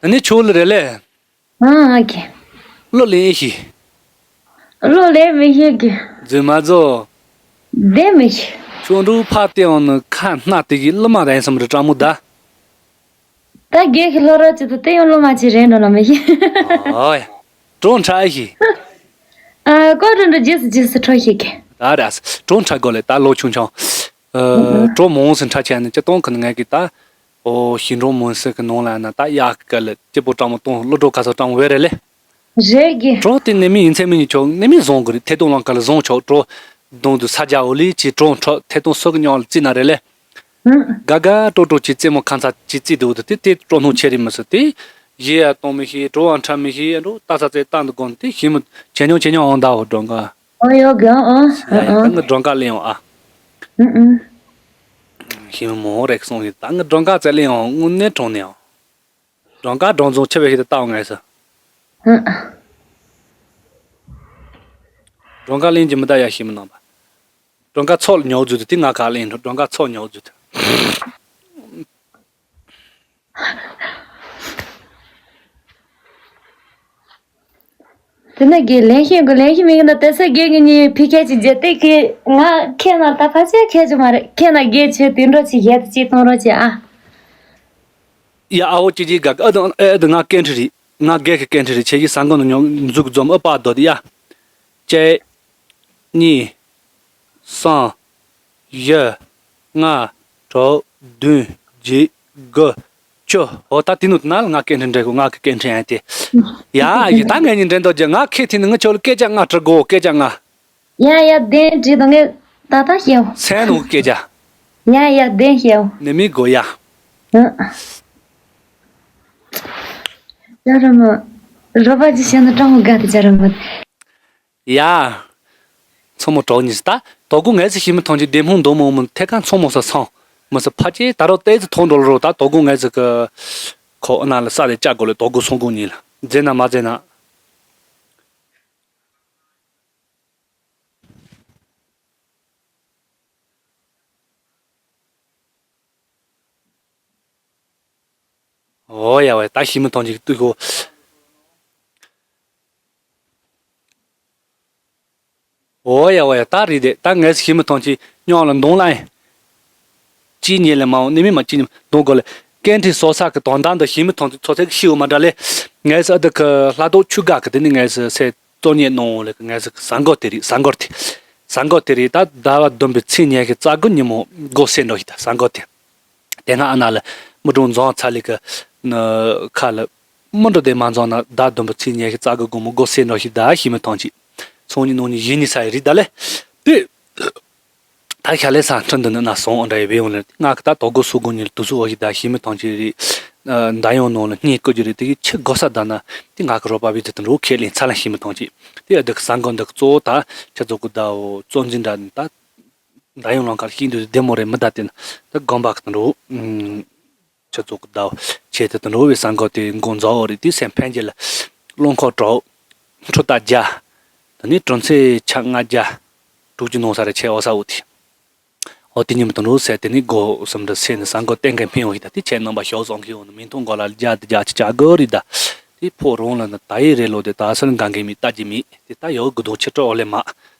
ཨ་ནི་ཆུ་ལ་རེ་ལེ། ཨ་ཨ་ཀེ། བློ་ལེན་ཤི། བློ་ལེན་མི་ཤེས་ཀི། རྫུན་མ་ཛོ། བདེ་མི་ཤེས། ཆུང་འབྲུག་ཕ་སྟེ་འོང་ནི་ཁ་སྣ་དེ་གི་བློ་མ་རན་སམ་རི་ཀྲ་མོ་ད། ད་རྒས་ཁི་ལྷོ་རོ་ཅི་ད་དེ་ཡང་བློ་མ་ཅི་རན་འགྲོ་ན་མི་ཤེས། ཨོ་ཡ། གྲོང་ཁྲ་ཤི། ཨ་ཀོ་གྲོང་ཁྲ་རྗེས་སུ་རྗེས་སུ་འཕྲོ་ཤེས་ཀི། ད་ར་སི་གྲོང་ཁྲ་གོ་ལེ་ད་ལོ་ཆུང་ཆུང་། ཨ་གྲོ་མོང་སི་ཁྲ་ཆེ་ནི་ཅི་གཏོང་ཁི་ནི་ངས་ཀི་ད། ཨོ་ཤིང་གྲོང་མོང་སི་གི་ནང་ལ་ན་ད་ཡག་གི་ལ་སྐྱིད་པོ་ཀྲ་མོ་གཏོང་བློ་གྲོ་ག་ས་ཀྲ་མོ་བེ་རེ་ལེ། རེད་གི། གྲོ་དེ་ནི་མི་ཡིན་ཚད་མི་ཉིད་ཆོག་ནི་མི་བཟང་གི་རེད། ཐད་གཏོང་ལང་ཀ་ལ་བཟང་ཆོག་གྲོ། གདོང་དུ་ས་རྒྱ་འོ་ལི་ཅི་གྲོ་འཕྲོ་ཐད་གཏོང་སོ་གི་ཉོག་ལ་རྩི་ན་རེ་ལེ། ཧུམ། དགའ་དགའ་སྤྲོ་སྤྲོ་ཅི་རྩེད་མོ་ཁང་ཚ་ཅི་རྩིས་འདུག་དུ་དེ་དེ་སྤྲོ་སྣང་ཆེ་རེད་མི་སྲིད་དེ། གཞས་ཡ་གཏོང་མི་ཤེས་གྲོ་བ་འཁྲབ་མི་ཤེས་ཡ་འགྲོ་ལྟ་ས་རྩེ་ལྟ་འདུག་གོང་དེ་ཤེས་མི་བྱེད་མྱོང་བྱེད་མྱོང་འོང་ད་འོ་སྒྲོན་ག་ཨོ་ཡོ་གི་ཨོ་ཨོ་ཡ་ཡ་ད་ཨོ་ངི་སྒྲོན་ག་ལེན་ཡོང་ཨ། ཨུ་ཨུ། ཤེས་མི་མོ་རེག་སོང་ཡིན་ད་ངི་སྒྲོན་ག་རྩེ་ལེན་ཡོང་དངོས་གནས་གྲོང་ནས་ཡོང་། སྒྲོན་ཀ་སྒྲོན་རྫོང་ཆེ་བའི་ཞིག་ཏུ་བཏང་ངེས་སུ། ཧུ། སྒྲོན་ཀ་གླིང་གི་མི་ད་ཡ་ཤི་མི་ནང་པ། སྒྲོན་ཀ་ཚོགས་ཉོ་རྫུ་དུ་དེ་ང་ག་གླིང་འགྲོ་སྒྲོན་ཀ་ཚོགས་ཉོ་རྫུ་དུ། དེ་ནས་དགེ་ལན་ཤེས་དགོས་ལན་ཤེས་མི་གི་ན་དེ་ཚོ་དགེ་གི་ཉིད་ཕི་ཁྱད་ཀྱི་རྗེས་དེ་གི་ང་ཁྱེད་ན་ད་ཕ་ཆེ་ཁྱད་ཀྱི་མ་རེད་ཁྱེད་ན་དགེ་ཆེ་དུད་འགྲོ་ཆེ་ཡད་དུ་ཅི་གཏོང་རོགས་ཆེ་ཨ། ཡ་ཨ་བོ་ཅི་ཅི་ག་ཨ་དང་ཨ་དང་ང་སྐད་འཕྲི་རེད། ང་རྒས་ཀྱི་སྐད་འཕྲི་རེད་ཆེ་གི་ས་འགོ་ནས་ཉོ་འཛུགས་འཛོམས་ཨ་པ་རྡོ་དི་ཡ། གཅིག་གཉིས། གསུམ། བཞི། ལྔ། དྲུག་བདུན། བརྒྱད། དགུ། བཅུ། འོ་ད་དེ་ནུ་ན་ལ་ང་སྐད་འཕྲི་འདྲ་གོ་ང་གི་སྐད་འཕྲི་ཡ་དེ། ཡ་ཡི་ད་ངས་ཉིན་འདྲེན་དོ་རྒྱ་ང་ཁེ་ཐི་ནི་ང་ཆོ་ལ་སྐད་ཆ་ལྔ་དྲི་གོ་སྐད་ཆ་ལྔ། ཡ་ཡ་བདེན་དྲི་དང་ངས་ད་ད་ཤེའོ། སེན་ནུ་སྐད་ཆ། ཡ་ཡ་བདེན་ཤེའོ། ནི་མི་དགོས་ཡ། ཨ། ཅ་ར་མ། རོ་པ་ཅི་བཤད་ན་སྤྲང་བོ་དགའ་དེ་ཅ་ར་མ། ཡ། མཚོ་མོ་གྲོགས་གཉིས་སུ་ད་དོ་དགོང་ངལ་སུ་ཤི་མི་ཐང་ཅིག་བདེ་སྨོན་འདོད་མོ་མོ་ཐད་ཀ་མཚོ་མོ་ས་སང་མི་སུ་ཕ་ཅེ་ད་རོ་ཏེ་ཙི་ཐོང་འགྲོ་ལོ་རོ་ད་དོ་དགོང་ངལ་སུ་གི་ཁོ་ཨ་ན་ལ་ས་དེ་བཅའ་དགོ་ལེ་དོ་དགོང་སོང་དགོང་གཉིས་ལ་མཛེ་ན་མ་མཛེ་ན། ཨོ་ཡ་ཝེ་ད་ཤི་མི་ཐང་ཅིག་ཏུ་ཤོ། ཨོ་ཡ་ཝེ་ད་རི་དེ་ད་ངས་ཤི་མི་ཐང་ཅིག་སྙོང་ལ་འདོང་ལ་ཨེ། ཅི་ཉེ་ལ་མའོ་ནི་མི་མ་ཅི་ཉེ་འདོང་གོ་ལེ། ཀན་ཁྲི་སོ་ས་གི་དོན་དག་འདི་ཤི་མི་ཐང་ཅིག་ཚོ་ཚེག་ཤི་འོ་མ་འདྲ་ལེ། ངས་ཨ་ད་གི་ལྷ་དོག་ཆུ་ག་གི་དེ་ནི་ངས་སེ། གཙོ་གཉེར་གནང་བ་ལས་ཀྱི་ངལ་གསོ་གི་གཟའ་འཁོར་དེ་རེད། གཟའ་འཁོར་དེ། གཟའ་འཁོར་དེ་རེད། ད་ཟླ་བ་བདུན་པའི་ཚེས་ཉི་ཤུ་རྩ་དགུ་ཉིན་མོ་སྒོ་ཕྱེ་འགྲོ་ཤི་ད་གཟའ་འཁོར་དེ། དེ་སྔ་ཨ་ན་ལ་མི་གྲོང་འཛོམས་ཚ་ལི་གི་ཁ་ལ་མི་འགྲོ་དེ་མ་འཛོམས་ན་ཟླ་བདུན་པའི་ཚེས་ཉི་ཤུ་རྩ་དགུ་དགོང་མོ་སྒོ་ཕྱེ་འགྲོ་ཤི་ད་ཤི་མི་ཐང་ཅིག་ཚོང་གཉིས་ནང་གཉིས་ཡིན་ནི་ས་ཡི་རེད་ད་ལེ། དེ། ད་ཤ་ལས་ས་འཕྲིན་འདི་ནི་ན་སོང་འདྲ་ཡི་བེ་ཡོང་ལེ་ང་གི་ད་དོ་གོ་སུ་གུ་ཉིལ་དུ་སུ་འོ་ཞིག་ད་ཤི་མི་ཐང་ཅི་རི། མདའ་ཡོང་ནོ་ལ་སྙིང་བཀོད་རྒྱུ་རི་དེ་གི་ཆི་དགོ་ས་ད་ན་དེ་ང་གི་རོ་པ་བི་དེ་དུ་འགྲོ་ཁས་ལེན་ཚ་ལ་ཤི་མི་ཐང་ཅི་དེ་ཡ་དེ་གི་ས་འགོ་འདི་གི་གཙོ་བོ་ད་ཆི་ཚོ་གི་ད་འོ་གཙོ་འཛིན་འདྲ་ནི་ད་མདའ་ཡོང་ལང་ཁར་ཤི་འདུ་བདེ་མོ་རེ་མི་ད་དེ་ན་ད་དགོན་པ་གི་དུ་འགྲོ། ཆུ་ཚོད་ཀྱི་ཟླ་བ་ཆེད་དུ་དུ་འགྲོ་བའི་གསར་འགོད་དེ་འགོ་འཛོག་འོ་རེད། དེ་སེམས་ཕན་གྱི་ལ་རླུང་འཁོར་གྲོགས་ཁྲུ་རྟ་བརྒྱ། དེ་ནས་གྲུ་མཚོན་ཆ་ལྔ་བརྒྱ་དྲུག་ཅུ་ནང་ས་རེ་ཆེ་འོ་ས་འོ་དེ་འོ་དེ་ཉིན་མ་དུ་འགྲོ་ཟེར་དེ་ནས་སྒོ་གསུམ་འདྲ་སེ་ནས་གསར་འགོད་གཏན་འཁེལ་འཕེན་འོ་ཡི་ད་དེ་ཆེད་རྣམ་པ་ཞོག་སོང་གི་འོ་ནི་མིང་ཐོ་འགོ་ལ་བརྒྱ་དེ་བརྒྱ་ཆ་བརྒྱ་དགོས་རེད་ད། དེ་ཕོ་རོང་ལ་ནི་ད་ཡི་རེ་ལོ་དེ་ད་སར་འགང་གི་མི་ལྟ་གི་མི་དེ་ད་ཡོ་གི་དོ་ཆེ་སྤྲོ་འོ་ལེ་མ།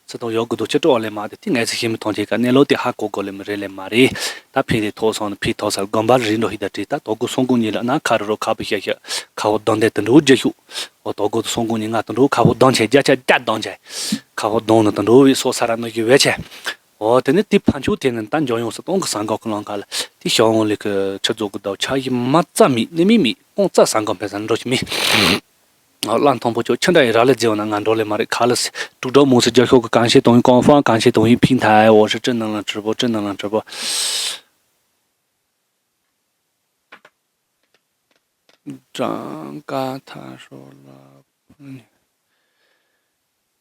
སི་ཏོང་ཡོ་གི་དོ་ཆེ་སྤྲོ་འོ་ལེ་མ་དེ་དེ་ངས་སི་ཤི་མི་ཐོང་ཆེ་ཀ་གནས་ལོ་དེ་ཧ་གོ་གོ་ལེ་མི་རེ་ལེ་མ་རེད། ད་ཕི་དེ་ཐོག་སོང་ནི་ཕི་ཐོག་སར་དགོན་པར་རིན་འགྲོ་ཧི་ད་བྲིས་ད་དོ་གོ་སོང་གོ་ཉི་ལ་ན་ཁ་རུ་རོ་ཁ་བུ་ཤ་ཤ་ཁ་བོ་གདོང་དེ་དུ་འགྲོ་རྒྱུ་ཤུ། འོ་དོ་གོ་སོང་གོ་ཉི་ང་དུ་འགྲོ་ཁ་བོ་གདོང་ཆེ་རྒྱ་ཆ་རྒྱ་གདོང་ཆེ། ཁ་བོ་གདོང་ནི་དུ་འགྲོ་བའི་སོ་ས་ར་ནོ་གི་བེ་ཆེ། འོ་དེ་ནི་དེ་ཕན་ཆུ་དེ་ནི་ད་འཇོ་ཡོང་སི་ཏོང་གི་ས་འགོ་ཁོ་ལོང་ཁ་ལ་དེ་ཤོག་འོང་ལི་ཁི་ཆུ་ཚོ་གི་ཟླ་བ་ཆ་ཡི་མ་རྩ་མི་ནི་མི་མི་ཀོང་རྩ་ས་འགོ་འཕེལ་ས་འགྲོ་ཆི་མི། ཨ་བླ་མཐོན་པོ་ཁྱོད་ཕྱི་འདྲ་ཡི་ར་ལ་རྫི་བ་ན་ང་འགྲོ་ལེ་མ་རེད་ཁ་ལ་སི་དྲུག་སྒྲོག་མུ་སི་རྒྱ་ཤོག་གི་གང་ཤེས་དོང་ཡི་ཀོང་ཧྥང་གང་ཤེས་དོང་ཡི་ཕིང་ཐའི་འོ་ཧྲི་ཀྲི་ནང་ལ་ཁྲི་པོ་ཀྲི་ནང་ལ་ཁྲི་པོ། ཀྲང་ཀ་ཐ་ཧྲོ་ལ་ཕུ་ནི།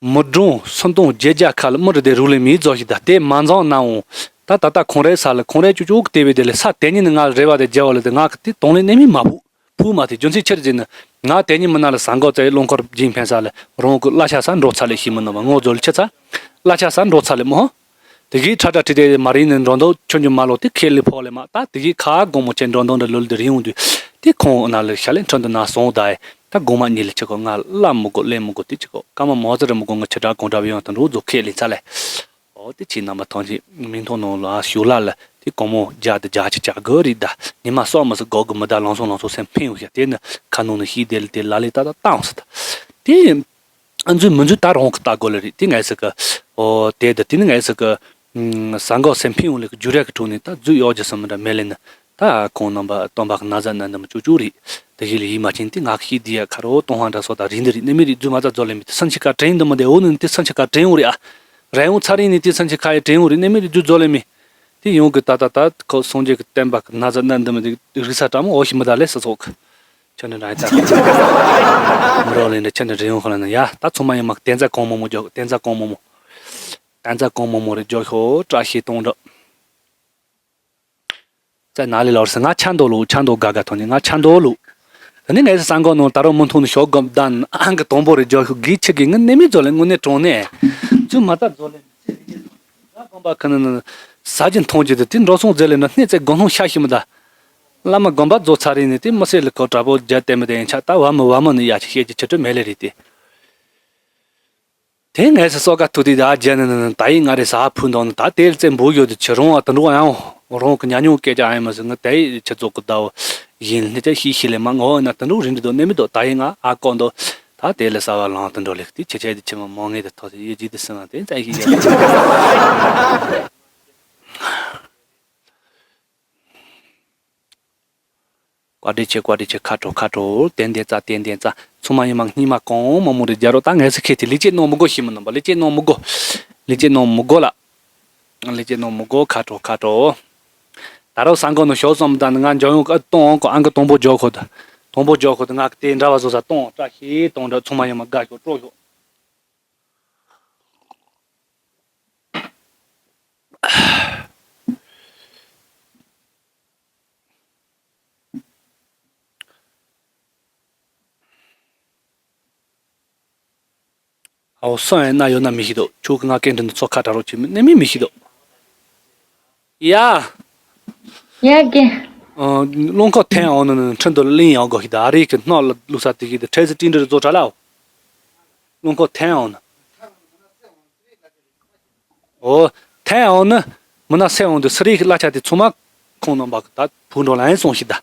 མི་གྲོང་སུམ་སྟོང་བརྒྱད་བརྒྱ་ཁ་ལ་མི་རེ་དེ་རུ་ལེ་མི་རྫོགས་ཤིག་ད་དེ་མ་འཛང་ན་འོང་། ད་ད་ལྟ་ཁོང་རའི་ས་ལ་ཁོང་རའི་ཅུ་ཅུ་གི་དེ་བས་དེ་ལས་ས་དེ་ཉིད་ནི་ང་ལ་རེ་བ་དེ་རྒྱལ་བ་ལ་དེ་ང་གི་དེ་དོང་ལེ་གནས་མི་མ་ཕུག་ཕུག་མ་དེ་རྒྱུ་མཚན་ཆི་རེད་ཟེར་ན། ང་དེ་ཉིད་མི་ན་ལ་ས་འགོ་བཙལ་རླུང་འཁོར་སྦྱིན་ཕན་ས་ལ་རོང་གི་གླ་ཆ་ས་འགྲོ་ཚ་ལེ་ཤི་མི་ནོ་བ་ངོ་རྫོ་ལེ་ཆི་ཚ། གླ་ཆ་ས་འགྲོ་ཚ་ལེ་མོ། དེ་གིས་ཁྲ་ཁྲ་ཁྲི་དེ་མ་རིང་ནས་འགྲོ་འདུག་ཆུ་འཇུ་མ་ལོ་དེ་ཁེ་ལི་ཕོ་ལེ་མ་ད་དེ་གིས་ཁ་དགོང་མོ་ཆེ་འགྲོ་འདུག་འདྲ་ལོལ་དེ་རིང་འོང་དུས་དེ་ཁོང་ན་ལ་ཤ་ལེ་འཕྲོ་འདུག་ན་སོང་ད་ཨེ་ད་དགོང་མ་གཉིད་ལ་ཆི་གོ་ང་ལ་མི་དགོ་ལེ་མི་དགོ་དེ་ཆི་གོ་ཀ་མ་མོ་ཙི་ར་མི་དགོ་ང་ཆི་དྲག་གོང་དྲག་བའི་ཡང་དུ་འགྲོ་རྫོགས་ཁེ་ལེ་ཚ་ལེ། ཨོ་དེ་ཆི་རྣམ་པ་ཐོང་ཆི་མིང་ཐོང་ནང་ལ་ཞུ་ལ་ལ་དེ་དགོང་མོ་རྒྱ་དེ་རྒྱ་ཆི་ཆ་གོ་རི་ད་ཉི་མ་སོག་མ་སི་གོ་གི་མི་ད་ལང་སོང་ལང་སོང་སེམས་ཕན་ཡོང་ཤ་དེ་ནི་ཁ་ནང་ནི་ཤི་དེ་ལ་དེ་ལ་ལེ་ད་ད་བཏང་སི་ད་དེ། ཨ་འཛུལ་མི་འཛུལ་ད་རང་གི་ལྟ་དགོས་ལེ་རེད་དེ་ངས་ཟེར་གི། ཨོ་དེ་ད་དེ་ནི་ངས་ཟེར་གི། ས་འགོ་སེམས་ཕན་ཡོང་ལེ་གི་རྒྱུ་རེ་གི་གྲོང་ནས་ད་འཛུལ་ཡོག་རྒྱུ་སམ་འདྲ་མེད་ལེ་ན། ད་ཁོང་རྣམ་པ་སྟོན་པ་གི་ན་ཟ་ན་འདི་མ་ཅུ་ཅུ་རེད། དེ་གི་ལེ་ཡིད་མ་ཆེན་དེ་ང་གི་ཤི་དེ་ཡ་ཁ་རོ་གཏོང་ཧ་འདྲ་སོ་ད་རིན་འདི་རེད་ནི་མི་རེད་རྫུ་མ་ཙ་རྫོ་ལེ་མི་དེ་སན་ཆི་ཀ་དྲན་འདི་མ་དེ་འོ་ནི་དེ་སན་ཆི་ཀ་དྲན་འོ་རེད་ཨ། ར་ཡོང་ཚ་རིང་ནི་དེ་སན་ཆི་ཁ་ཡི་དྲན་འོ་རེད་ནི་མི་རེད་རྫུ་རྫོ་ལེ་མི། དེ་ཡོང་གི་ད་ད་ད་ཁོ་སངས་རྒྱས་ཀྱི་བསྟན་པ་གི་ན་ཟ་ན་འདི་མ་དེ་རིག་ས་ཀྲ་མོ་འོ་ཤི་མི་ད་ལེ་ས་ཚོགས། ཁྱོད་ནི་རང་ཡིན་ད། མི་རོགས་ལེན་འདྲ་ཁྱོད་ནི་རེ་ཡོང་ཁ་ལ་ན་ཡ་ད་ཚང་མ་ཡིན་མ་བསྟན་རྩ་གང་མང་མོ་རྒྱོ་བསྟན་རྩ་གང་མང་མོ་མོ། བསྟན་རྩ་གང་མང་མོ་རེ་རྒྱོ་ཤོ་བཀྲ་ཤིས་གཏོང་འདྲ། རྩ་ན་ལེ་ལོར་སི་ང་ཆ་མདོ་ལུ་ཆ་མདོ་ག་ག་ཐོན་ནི་ང་ཆ་མདོ་ལུ། ད་ནི་ངས་སང་གོ་ནོ་ད་རོ་མུ་མཐོང་ནི་ཤོག་གམ་དན་ཨང་གི་དང་པོ་རེ་རྒྱོ་ཤོ་གི་ཆི་གི་ངི་ནི་མི་རྫོ་ལེ་དངོས་གནས་གྲོང་ནས། ཚུ་མ་ད་རྫོ་ལེ་མི་ཚེ་རིག་གི་ད་དགོན་པ་ཁ་ན་ན་ས་ཀྱི་མཐོང་རྒྱུ་དེ་དེ་འགྲོ་སོང་མཛད་ལེ་ན་སྣེ་རྩེ་དགོན་སྣང་ཤ་ཤི་མི་ད། བླ་མ་དགོན་པ་རྫོགས་ཚར་རིང་ནས་དེ་མི་སེར་ལ་ཁོ་དྲག་པོ་རྒྱ་བསྟན་མི་དེ་ཡན་ཆད་ད་བ་མི་བ་མི་ནི་ཡ་ཆི་ཤེས་ཀྱི་ཆི་ཁྲི་མེད་ལེ་རེད་དེ། དེ་ངས་སི་སོ་ཀ་ཐུག་དེ་ད་རྒྱ་ནི་ནི་ད་ཡིན་ང་རེ་ས་ཕུ་འདོག་ནི་ད་དེ་ལ་བཙན་འབུ་ཡོད་དེ་ཆི་རུང་བ་དུ་འགྲོ་ཡང་རང་གི་ཉ་ཉུང་སྐད་ཅིག་ཨ་ཡིན་མ་སི་ང་དེ་ཆི་ཚོགས་གི་ཟླ་བ་ཡིན་ནི་ཅི་ཤི་ཤི་ལེ་མ་ངོ་ན་དུ་འགྲོ་རིན་འདི་དོ་ནི་མི་དོ་ད་ཡིན་ང་ཨ་ཀོ་འདོ་ད་དེ་ལ་ས་བ་ལང་དུ་འགྲོ་ལེ་དེ་ཆི་ཆི་དེ་ཆི་མ་མོ་ངེ་དེ་ཐོག་དེ་ཡེ་ཇི་དེ་སི་ང་དེ་ཙ་ཤི་ཡ། བཀའ་དྲིན་ཆེ་བཀའ་དྲིན་ཆེ་ཁ་དྲོ་ཁ་དྲོ་ཏན་ཏན་ཙ་ཏན་ཏན་ཙ་ཚང་མ་ཡིན་མ་སྙིང་མ་གང་མང་མང་རེ་རྒྱ་རོ་ད་ངས་སི་ཁེ་ཏི་ལི་ཅེ་ནོ་མི་གོ་ཤི་མི་ནོ་བ་ལི་ཅེ་ནོ་མི་གོ་ལི་ཅེ་ནོ་མི་གོ་ལ་ལི་ཅེ་ནོ་མི་གོ་ཁ་དྲོ་ཁ་དྲོ། ད་རུང་ས་འགོ་ནས་ཤོག་བསམ་ད་ནི་ང་འཇོག་ཡོང་གི་ཨ་གཏོང་གི་ཨང་གི་དང་པོ་འཇོག་ཁོ་ད། དང་པོ་འཇོག་ཁོ་ད་ང་གི་དེ་འདྲ་བ་བཟོ་ས་གཏོང་བཀྲ་ཤིས་གཏོང་འདྲ་ཚང་མ་ཡོང་མ་དགའ་ཤོག་སྤྲོ་ཤོག་ཨའོ་སང་ཡང་ན་ཡོད་ན་མི་ཤེས་དོ། ཁྱོད་ཀྱི་ང་སྐད་འདྲི་འདི་ཚོ་ཁ་གྲག་རོགས་བྱེད་མི་ནི་མི་མི་ཤེས་དོ། ཡ། ཡ་གི། ཨ། རླངས་འཁོར་འཐེན་འོང་ནི་ཁྲི་འདི་གླིང་ཡང་དགོས་ཤིག་ད་ཨ་རིག་གི་སྣོག་ལ་བླུགས་ས་དེ་གི་དེ་ཁྲལ་ཟི་ཏིང་འདྲི་རི་བཟོ་གྲ་ལའོ། རླངས་འཁོར་འཐེན་འོང་ནི། ཨོ། ཐན་འོང་ནི། མི་ན་སེ་འོང་དུ་སི་རི་གི་གླ་ཆ་དེ་ཚང་མ་ཁོང་རྣམ་པ་གི་ད་བུ་འགྲོ་ལ་ཡིན་སོང་ཞིག་ད།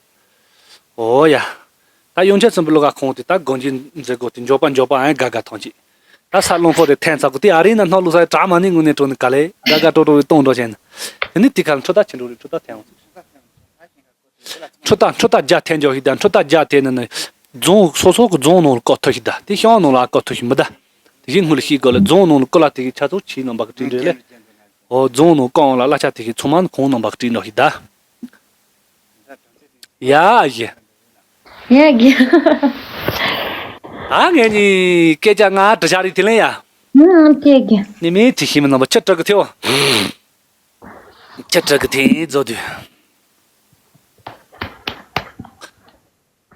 ཨོ་ཡ། ད་ཡོན་ཆད་ཚིམ་པའི་བློ་ཁ་ཁོང་དེ་ད་དགོན་གྱི་མཛད་སྒོ་དེ་མགྱོགས་པ་མགྱོགས་པ་ཨེ་དགའ་དགའ་ཐོང་ཅིག་ད་ས་རླངས་འཁོར་དེ་ཐན་ཚ་གོ་དེ་ཨ་རི་ན་སྣོག་བླུགས་ས་གྲགས་མ་ནི་དངོས་གནས་དྲང་ནི་ག་ལེ་དགའ་དགའ་སྤྲོ་སྤྲོ་བའི་གཏོང་འགྲོ་བྱས་ན། དེ་ནི་དེ་ཁ་ལ་འཕྲུལ་རྟ་ཆེན་འགྲོ་རེད་འཕྲུལ་རྟ་ཐན་འོང་ཟིག་འཕྲུལ་རྟ་འཕྲུལ་རྟ་རྒྱ་ཐལ་འཇོག་ཞིག་དང་འཕྲུལ་རྟ་རྒྱ་ཐལ་ནི་ནི། རྫོང་སོ་སོ་གི་རྫོང་ནང་ལ་བཀོལ་ཐུབ་ཞིག་དང་དེ་ཤང་ནང་ལ་བཀོལ་ཐུབ་ཞིག་མི་གདའ། དེ་བཞིན་སྔོན་ལ་ཤེས་དགོས་ལ་རྫོང་ནང་ལ་བཀོལ་ལ་དེ་གི་ཆ་ཚོགས་ཆེའི་རྣམ་པ་གི་བྲིས་འདྲ་ལས། འོ་རྫོང་ནང་བཀོལ་ལ་གླ་ཆ་དེ་གི་ཚང་མ་ཁོང་རྣམ་པ་གི་བྲིས་འགྲོ་ཞིག་གདའ། ཡ་ཡི། ཡ་གི། ཨ་ངས་ནི་སྐད་ཆ་ང་དྲི་ཆ་རིག་དེ་ལན་ཡ། ཨང་ཀེ་གི། ནི་མི་དྲི་ཤེས་མི་རྣམ་པ་ཆི་དྲི་གི་ཐེའོ། ཆི་དྲི་གི་ཐེ་མཛོ་དུས།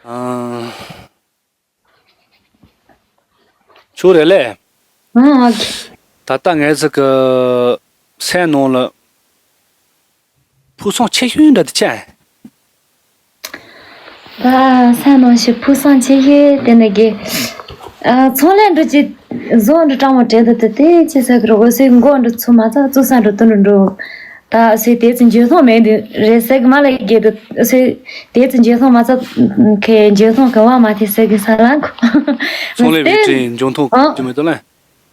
ཨང་། ཆུ་རེད་ལེ། ཨང་ཨོ་ཁེ། ད་ལྟ་ངས་ཟིག་གི་སེམས་ནང་ལ་ཕུགས་བསམ་ཆེ་ཤོས་འདྲ་དེ་ཅན། ད་སེམས་ནང་ཞིག་ཕུགས་བསམ་ཆེ་ཤོས་དེ་ནི་གི། ཨ་ཚོང་ལས་འགྲོ་ཅི་བཟོ་འགྲོ་སྤྲང་མོ་དྲན་དུ་དེ་དེ་ཅི་ཟེར་གི་རོ་སེ་མགོ་འགྲོ་ཚུ་མ་ཚ་བཙུགས་ས་འགྲོ་དུ་འགྲོ་འགྲོ། ད་སེ་དེ་ཚོ་འཇོན་ཐང་མེད་འདི་རེད་ཟེར་གི་མ་ལ་གི་དུ་སེ་དེ་ཚོ་འཇོན་ཐང་མ་ཚ་གི་འཇོན་ཐང་གི་བ་མ་དེ་ཟེར་གི་ས་ལ་ཁོ། ཚོང་ལས་བི་ཏྲིན་འཇོན་ཐང་ཨ་ཅི་མེད་དོ་ལ།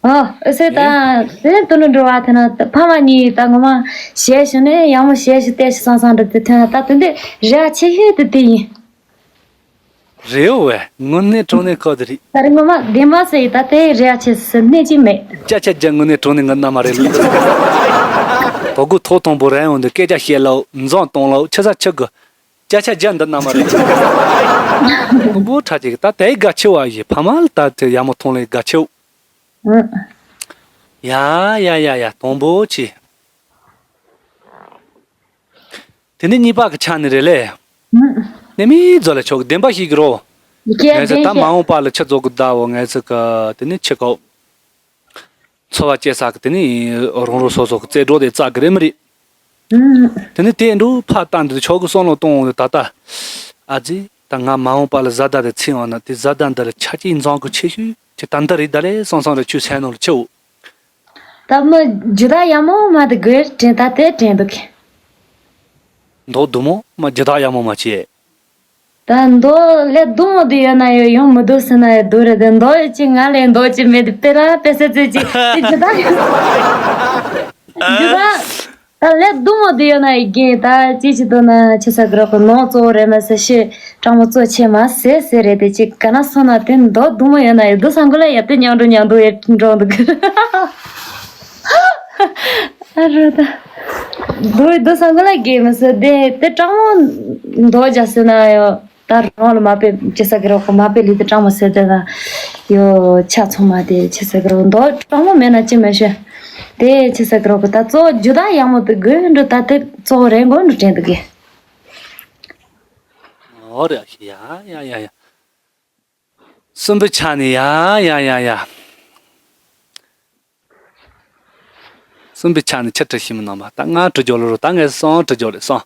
ཨ་ཨ་སེ་ད་ཨེ། དེ་དུ་ནུ་འགྲོ་བ་དེ་ན་ཕ་མ་གཉིས་ད་ངོ་མ་ཞེས་ཞུ་ནས་ཡང་མོ་ཞེས་ཞུ་ལྟས་ཞུ་སང་སང་འགྲོ་དུ་ཐོན་ན་ད་དུ་འདི་རེ་བ་ཆེ་ཤོས་དུ་དེ་ཡིན། རེད་བས་དངོས་གནས་དྲང་གནས་ཁོ་དེ་རེད། ད་རེ་ངོ་མ་བདེན་པ་ཟེར་ཡི་ད་དེ་རེ་བ་ཆེ་ཟེར་གནས་ཅི་མེད། ཅ་ཆ་རྒྱ་དངོས་གནས་དྲང་གནས་ངའི་མནའ་མ་རེད་ལ། དོ་གུ་ཐོག་དང་པོ་རན་འོང་དུ་སྐད་ཆ་བཤད་ལོ་འཛང་གཏོང་ལོ་ཆི་ས་ཆི་གི། ཅ་ཆ་རྒྱ་འདི་མནའ་མ་རེད། དང་པོ་ཁྲ་ཅིག་ད་དེ་དགའ་ཆེ་བ་ཡི་ཕ་མ་ལ་ད་དེ་ཡ་མོ་ཐོང་ལེ་དགའ་ཆེ་བ། ཨང་། ཡ་ཡ་ཡ་ཡ་དང་པོ་ཆི། དེ་ནི་གཉིས་པ་གི་ཆ་ནི་རེད་ལེ། ཨང་། ནི་མི་ཛོ་ལེ་ཆོག་བདེན་པ་ཞིག་གི་རོ། ངས་ཟེར་ད་མ་འོངས་པ་ལ་ཆི་ཛོ་གི་ཟླ་བོ་ངས་ཟེར་གི་དེ་ནི་ཆི་གོ། འཚོ་བ་སྐྱེལ་ས་གི་དེ་ནི་རང་རང་སོ་སོ་གི་རྩེ་གྲོགས་དེ་རྩ་གི་རེད་མི་རེད། ཨང་། དེ་ནི་དེ་འདྲ་ཕ་ད་འདི་ཆོག་གི་བསམ་བློ་གཏོང་འོང་དེ་ད་ལྟ། ཨ་ཙི་ད་ང་མ་འོངས་པ་ལ་བཟའ་ཟླ་དེ་ཚིག་འོང་ན་དེ་བཟའ་ཟླ་འདི་ལ་ཆ་གཅིག་འཛང་གི་ཆེ་ཤོས་དེ་ད་འདི་རེད་ད་ལེ་སང་སང་རེད་ཆུ་སེང་ནང་ལ་ཆེ་བོ། ད་མི་རྒྱུ་ད་ཡ་མོ་མ་དེ་དགོས་དྲན་ད་དེ་དྲན་འདུག་གི། མདོག་སྡུག་མོ་མ་རྒྱུ་ད་ཡ་མོ་མ་བྱེད། ད་མདོག་ལས་སྡུག་མོ་དེ་ཡོད་ན་ཡོད་ཡོང་མི་འདུག་ཟེར་ན་ཡོད་སྡུག་རེད་དེ་མདོག་ཡོད་ཅིག་ང་ལས་མདོག་ཅིག་མེད་དེ་དཔེ་ར་དཔེ་སེ་ཚེ་ཅིག་དེ་རྒྱུ་ད་ཡོད་རྒྱུ་ད་ད་ལས་སྡུག་མོ་དེ་ཡོད་ན་ཡོད་རྒན་ད་ཅི་ཅི་འདུག་ན་ཆི་ས་གི་རོགས་གི་ནོར་གཙོ་བོ་རེད་མ་ཟེར་ཤེས་སྤྲང་མོ་གཙོ་ཆེ་མ་ཟེར་ཟེར་རེད་དེ་ཅིག་ག་ན་སོང་ན་དེ་མདོག་སྡུག་མོ་ཡོད་ན་ཡོད་སྡུག་སང་གི་ལ་ཡ་དེ་མཉམ་འགྲོ་མཉམ་འདུག་ཡ་འགྲོ་འདུག་གི། ཨ་རོ་ད། རྡོ་རྡོ་སང་ག་ལ་རྒྱས་མི་སྲིད་དེ་དེ་སྤྲང་མོ་མདོ་རྒྱ་སྲིད་ན་ཡོ། ད་རང་ལ་མ་དཔེ་ཅི་ས་གི་རོགས་མ་དཔེ་ལི་དེ་སྤྲང་མོ་སྲིད་དེ་ལ་ཡོ་ཆ་ཚང་མ་དེ་ཅི་ས་གི་རོགས་མདོ་སྤྲང་མོ་མེད་ན་ཅི་མི་ཤེས། དེ་ཅི་ས་གི་རོགས་ད་གཙོ་བོ་རྒྱུ་ད་ཡག་མོ་དེ་དགོས་འགྲོ་ད་དེ་གཙོ་བོ་རེད་དགོས་འགྲོ་དྲན་འདུག་གི། ཨོ་རེད་ཡ་ཡ་ཡ་ཡ། གསུམ་པའི་ཆ་ནས་ཡ་ཡ་ཡ་ཡ། གསུམ་པའི་ཆ་ནས་ཆི་ཁྲི་ཤི་མི་ནང་པ་ད་ང་ཁྲི་རྒྱོ་ལོ་རུ་ད་ངས་སང་ཁྲི་རྒྱོ་ལེ་སང་།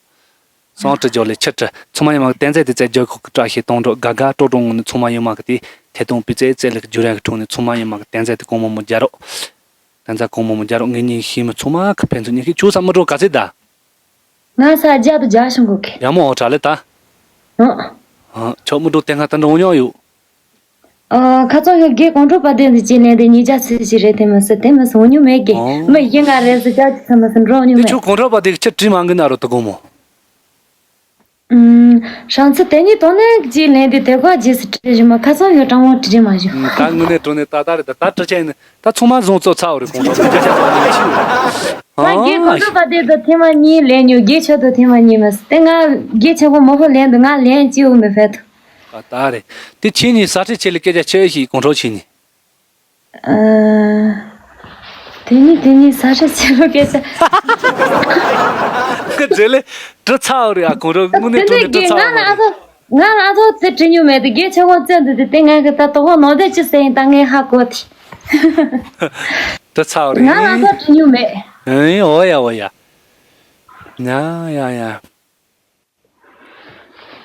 སང་ཁྲི་རྒྱོ་ལེ་ཆི་ཁྲི་ཚང་མ་ཡོད་མ་གི་བསྟན་རྩིས་དེ་རྩད་རྒྱོ་ཁོག་གི་བཀྲ་ཤིས་གཏོང་འགྲོ་དགའ་དགའ་སྤྲོ་སྤྲོ་ངོ་ནས་ཚང་མ་ཡོད་མ་གི་དེ་ཐད་གཏོང་པི་ཙེ་ཙེ་ལེ་གི་རྒྱུ་རན་གི་ཁྲུང་ནས་ཚང་མ་ཡོད་མ་གི་བསྟན་རྩིས་དེ་གོང་མོ་མོ་རྒྱ་རོགས། བསྟན་རྩིས་གོང་མོ་མོ་རྒྱ་རོགས་ངེད་གཉིས་ཤི་མི་ཚང་མ་གི་ཕན་ཚུན་གཉིས་ཤི་ཆུ་ས་མི་འགྲོ་ག་ཚད་ད། ང་ས་རྒྱ་དུ་རྒྱ་ཤོང་གོ་གི། ཡ་མོ་ཧོ་གྲ་ལེ་ད། ཨ། ཨ། ཆོག་མི་འགྲོ་དེ་སྔ་ད་འགྲོ་མྱོང་ཡོད། ཨ། ཁ་ཚོན་ཡོད་དགེ་གོང་ཁྲོ་པ་དེ་འདི་ཅི་ནས་དེ་ཉིས་བརྒྱ་ཚེ་ཞིག་རེད་དེ་མི་སྲིད་དེ་མི་སྲིད་འོ་ཉུ་མེད་གི། ཨོ། མི་ཡིན་ང་རེད་ཟེར་ཅག་ཅི་ཚ་མི་སྲིད་འགྲོ་ཉུ་དེ་མེད། ཁྱོད་གོང་ཁྲོ་པ་དེ་ཁྱི་བྲིས་མ་གི་ན་རོ་ད་དགོང་མོ། ཨུམ། ཧྲང་ཚི་དེ་གཉིས་དོ་ནས་ཀྱི་ལན་དེ་དེ་ག་རྗེས་སུ་དྲི་རི་མ་ཁ་ཚང་ཡོད་གྲང་མོ་དྲི་རི་མ་བཞུ། ད་དངོས་གནས་དྲང་གནས་ད་ད་རེད། ད་ད་དྲི་ཆ་ཡིན་ད་ཚང་མ་བཟུང་བཙོ་ཚ་བ་རེད། གོང་ཚོ་བརྒྱ་ཆ་ཚང་མ་ཆི་ཡོད། ང་དགེ་གོ་འདུག་པ་དེ་དུ་ཐེངས་མ་གཉིས་ལན་ཉོ། དགེ་ཆོ་དུ་ཐེངས་མ་གཉིས་མ་སི་དེ་ང་དགེ་ཆེ་གོ་མོ་ཧོ་ལན་དུ་ང་ལན་ཅི་ཡོང་མི་ཕེད་དུ། ད་ད་རེད། དེ་ཁྱེད་གཉིས་ས་ཁྲི་ཆེ་ལ་སྐད་ཆ་ཆེ་ཞིག་གོང་ཚོ་ཁྱེད་གཉིས། ཨ། དེ་ནི་དེ་ནི་ས་ཆ་ཆེ་རུ་སྐད་ཆ། ཁ་རྗེས་ལས་གྲི་ཚ་བ་རེད་ཨ། གོང་རོ་དངོས་གནས་དྲང་གནས་གྲི་ཚ་བ་རེད། ང་ལ་ཨ་ཐོ་ང་ལ་ཨ་ཐོ་ཚེ་དྲི་ཉུ་མེད་དེ་དགེ་ཆེ་བོ་བཙན་དུ་དེ་དེ་ང་གི་ད་དོ་བོ་ནོ་དེ་ཅི་ཟེར་ཡིན་ད་ངས་ཧ་གོ་དེ། གྲི་ཚ་བ་རེད། ང་ལ་ཨ་ཐོ་དྲི་ཉུ་མེད། ཨེ་འོ་ཡ་འོ་ཡ། ཡ་ཡ་ཡ།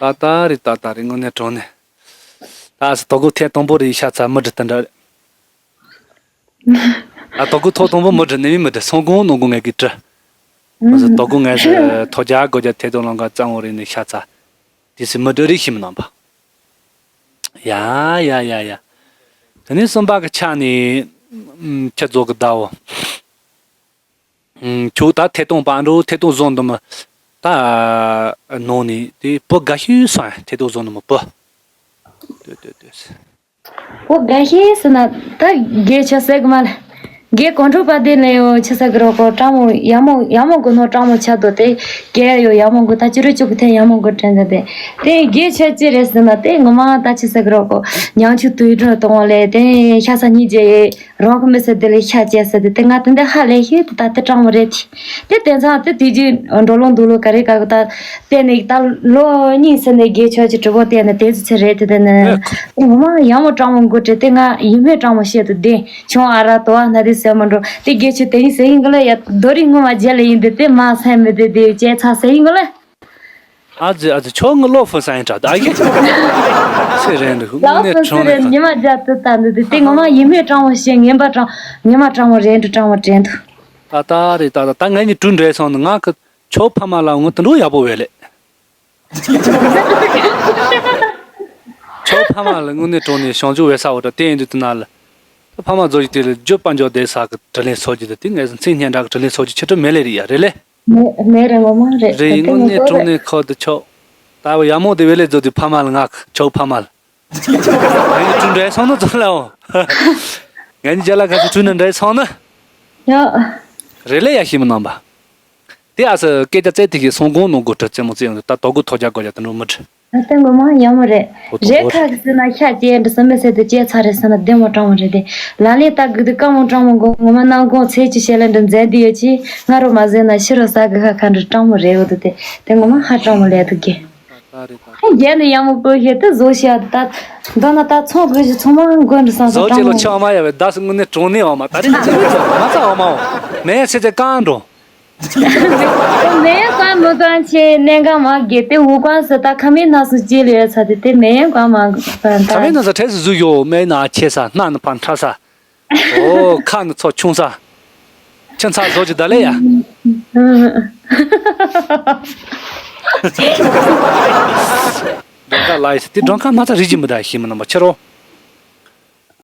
ད་ད་རེད་ད་ད་རེད་དངོས་གནས་དྲང་གནས། ད་ཨ་སི་དོ་གུ་ཐེ་དང་པོ་རེད་ཤ་ཚ་མི་འདྲི་ད་འདྲ། ཨ་དོ་གུ་ཐོ་དང་པོ་མི་འདྲི་ནི་མི་འདྲི་སོང་གོང་ནོ་གུ་ངས་གི་དྲི། མི་སི་དོ་གུ་ངས་སི་ཐོ་རྒྱ་གོ་རྒྱ་ཐེ་དང་ལང་ག་གཙང་བོ་རེད་ནི་ཤ་ཚ། དེ་སི་མི་འདྲི་རེད་ཤི་མི་ནང་པ། ཡ་ཡ་ཡ་ཡ། དེ་ནས་གསུམ་པ་གི་ཆ་ནི་ཁྱི་རྫོགས་གི་ཟླ་བོ། ཁྱོད་ད་ཐད་གཏོང་པ་འགྲོ་ཐད་གཏོང་བཟོ་འདུག་མི། ད་ནང་ནས་དེ་བུ་དགའ་ཤོས་སོང་ཐད་གཏོང་བཟོ་འདུག་མི་བུ། ལྟོས་ལྟོས་ལྟོས། བུ་དགའ་ཤོས་ཟེར་ན་ད་རྒས་ཆ་ཟེར་གི་མ་ལ། རྒས་གོང་འཕྲོ་པ་དེ་ལས་ཡོ་ཆི་ཟེར་གི་རོ་གོ་གྲང་མོ་ཡ་མོ་ཡ་མོ་གོ་ནོ་གྲང་མོ་ཆ་དོ་དེ་རྒས་ཡོ་ཡ་མོ་གོ་ད་ཅི་རུ་ཅུ་གི་ཐད་ཡ་མོ་གོ་དྲན་ད་དེ་དེ་རྒས་ཆ་ཅི་རེད་ཟེར་ན་དེ་ངོ་མ་ད་ཆི་ཟེར་གི་རོ་གོ་ཉང་ཆུ་དུས་འགྲོ་གཏོང་བ་ལས་དེ་ཤ་ས་གཉིས་རྗེས། རང་གི་མི་ཚེ་འདི་ལས་ཤ་བཅད་ཟེར་ཏེ་དེ་ང་དེ་འདྲ་ཧ་ལས་ཤེས་ཏེ་ད་དེ་གྲང་མོ་རེད་དེ། དེ་དེང་སང་དེ་དུས་རྒྱུན་འགྲོ་ལོང་འདུག་ལོ་ག་རེ་ག་གི་ད་བལྟས་ནས་ད་ལོ་གཉིས་ཟེར་ནས་རྒས་ཆོག་ཅིག་གྲུ་པོ་བལྟས་ནས་དེ་ཚོ་ཚེ་རེད་དེ་དེ་ནས་ངོ་མ་ཡང་མོ་གྲང་མོ་མགོ་དྲེ་དེ་ང་ཡིན་མོད་གྲང་མོ་བཤད་དུ་བདེ་ཆུང་ཨ་ར་དོ་ཨ་ན་དེ་ཟེར་མ་འགྲོ་དེ་རྒས་ཆོག་དེ་ཡིན་ཟེར་ཡིན་གི་ལ་ཡ་རྡོ་རིང་ངོ་མ་རྒྱལ་ལ་ཡིན་དེ་དེ་མ་སེམས་མི་དེ་དེ་བཅད་ཚ་ཟེར་ཡིན་གི་ལ། ཨ་ཙི་ཨ་ཙི་ཁྱོད་ངི་བློ་ཕུ་ས་ཡིན་དྲ་ད་ཨ་ཡེ། ཚེ་རེད་འདུག་དངོས་ལགས་གནས་སོ་སོ་དྲང་རེད་གནས་ཁ། ཉི་མ་རྒྱ་དུ་ལྟ་འདུག་དེ་དེ་ངོ་མ་ཡིན་མོད་གྲང་མོ་བཤད་ངན་པ་གྲང་ཉི་མ་གྲང་མོ་རེད་འདུག་གྲང་མོ་དྲན་འདུག་ད་ད་རེད་ད་ད་ད་ངས་ནི་གྲུ་འདྲེ་སོང་ནི་ང་གི་ཁྱོད་ཕ་མ་ལ་ངོ་དུ་འགྲོ་ཡག་པོ་བས་ལེ། ཁྱོད་ཕ་མ་ལ་དངོས་གནས་དྲང་གནས་བྱང་ཆུབ་བས་ས་འོ་དྲ་དེ་ཡིན་དུས་དུ་ན་ལ། ད་ཕ་མ་རྫོགས་ཀྱི་དེ་ལ་རྒྱུ་དཔལ་འབྱོར་ལྡན་ས་གི་དྲིན་ལན་གསོ་རྒྱུ་དེ་དེ་ངས་མཚན་སྙན་གྲགས་ཀྱི་དྲིན་ལན་གསོ་རྒྱུ་ཆེ་གྲུ་མེད་ལེ་རེད་ཡ་རེད་ལེ། མེད་རེད་ངོ་མ་རེད་རེད་ད་ཡིན་དེ་དངོས་ངོ་གནས་ཐོག་རེད། ནས་ཁོ་དུ་ཆོག་ད་བ་ཡ་མོ་དེ་བེ་ལེ་རྫོགས་དུས་ཕ་མ་ལ་ངག་ཆོག་ཕ་མ་ལ། ངས་ཀྲུ་འདྲ་སོང་ན་ཙོ་ལའོ། ངས་ནི་རྒྱ་ལ་ཁ་སི་ཀྲུ་ནི་འདྲ་སོང་ན། ཡ། རེད་ལེ་ཡ་ཤི་མི་ནང་པ། དེ་ཨ་ས་སྐད་ཆ་བཙལ་དེ་གི་སོང་གོང་ནོ་གོ་ཁྲི་རྩེ་མོ་རྩེ་ཡོང་དུས་ད་དོ་གུ་ཐོ་རྒྱ་གོ་རྒྱ་དུ་འགྲོ་མི་ཁྲི། ཨ་ཏེ་ངོ་མ་ཡག་མོ་རེད། ཨོ་ཏོ་རེད་ཁ་གི་ཟེར་ན་ཤ་སྐྱེས་འདྲ་བསམ་མེད་ཟེར་དུ་སྐྱེས་ཚར་རེད་ཟེར་ན་བདེ་མོ་གྲང་མོ་རེད་དེ། ལ་ལས་ལྟ་དགོས་དུས་དཀའ་མོ་གྲང་མོ་དགོས་ངོ་མ་ནང་དགོང་ཚེས་ཀྱི་ཞལ་ལ་འདྲ་མཛད་དེ་ཡོད་ཅི་ང་རོ་མ་ཟེར་ན་ཤི་རོ་ཟ་གི་ཁ་ཁ་འདྲ་གྲང་མོ་རེད་འོ་དུ་དེ་དེ་ངོ་མ་ཧ་གྲང་མོ་ལས་དུ་གེ། ད་རེད་ད། ཧེ་རྒྱན་ནི་ཡག་མོ་བོ་ཞེ་དུ་བཟོ་ཤ་དུ་ད། མདོར་ན་ད་ཚོང་དགོས་ཞིག་ཚོང་མ་དགོས་འདྲ་བསམ་ས་བཟོ་གྲང་ཅེ་ལོ་མོ། ཆ་མ་ཡ་བའི་ད་སི་དངོས་གནས་གྲོང་ནས་འོ་མ་ད་རེད་ཅི་རེད་ཅི་མ་ཚ་འོ་མ་འོ་མེ་ཚེ་ཚེ་གང་འགྲོ། མེ་ཡང་ཀ་མི་ཀ་ཆེ་གནས་ཀ་མ་དགེ་དེ་འུ་ཀ་སི་ད་ཁ་མེད་ན་སུ་ཅི་ལས་ཚ་དེ་དེ་མེ་ཡང་ཀ་མ་ཀ་ད། ཁ་མེད་ན་ས་ཁྲེ་སི་ཟུ་ཡོ་མེ་ན་ཆེ་ས་སྣ་ནི་ཕ་ཁྲ་ས། ཨོ་ཁ་ནི་ཚོ་ཆུང་ས། ཁྱི་ཚ་བཟོ་ཅི་ད་ལེ་ཡ། སྒྲོན་ཁ་ལ་ཡི་སི་དེ་སྒྲོན་ཁ་མ་ཚ་རི་ཅི་མི་ད་ཤི་མི་ནམ་པ་ཁྱི་རོ།